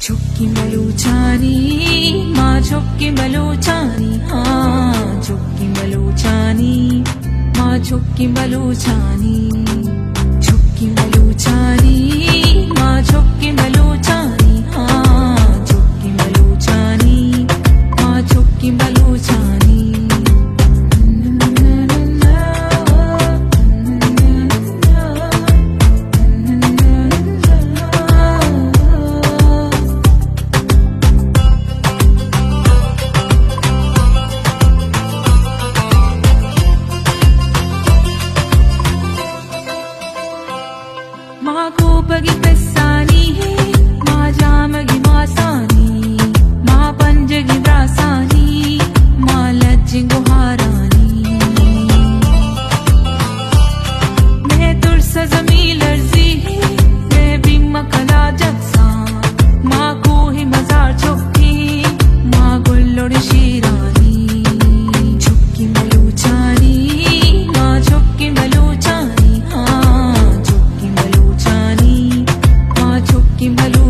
چکی بلوچانی، ما چکی بلوچانی، ہاں، چکی بلوچانی، ما چکی بلوچانی۔ چکی بلوچانی، ما چکی بلوچانی، ہاں، چکی بلوچانی، ما چکی بلوچانی۔ ما کوپگی پسانی، ما جامگی ماسانی، ما پنجگی براسانی، ما لجیں گوہارانی۔ مئے ترس ءُ زمین لرزی، مئے بیم ءُ کلا جنساں، ما کوہ مزار چکی، ما گلڑ شیرانی۔ چکی بلوچانی، ما چکی بلوچانی، ہاں، چکی بلوچانی، ما چکی بلوچانی۔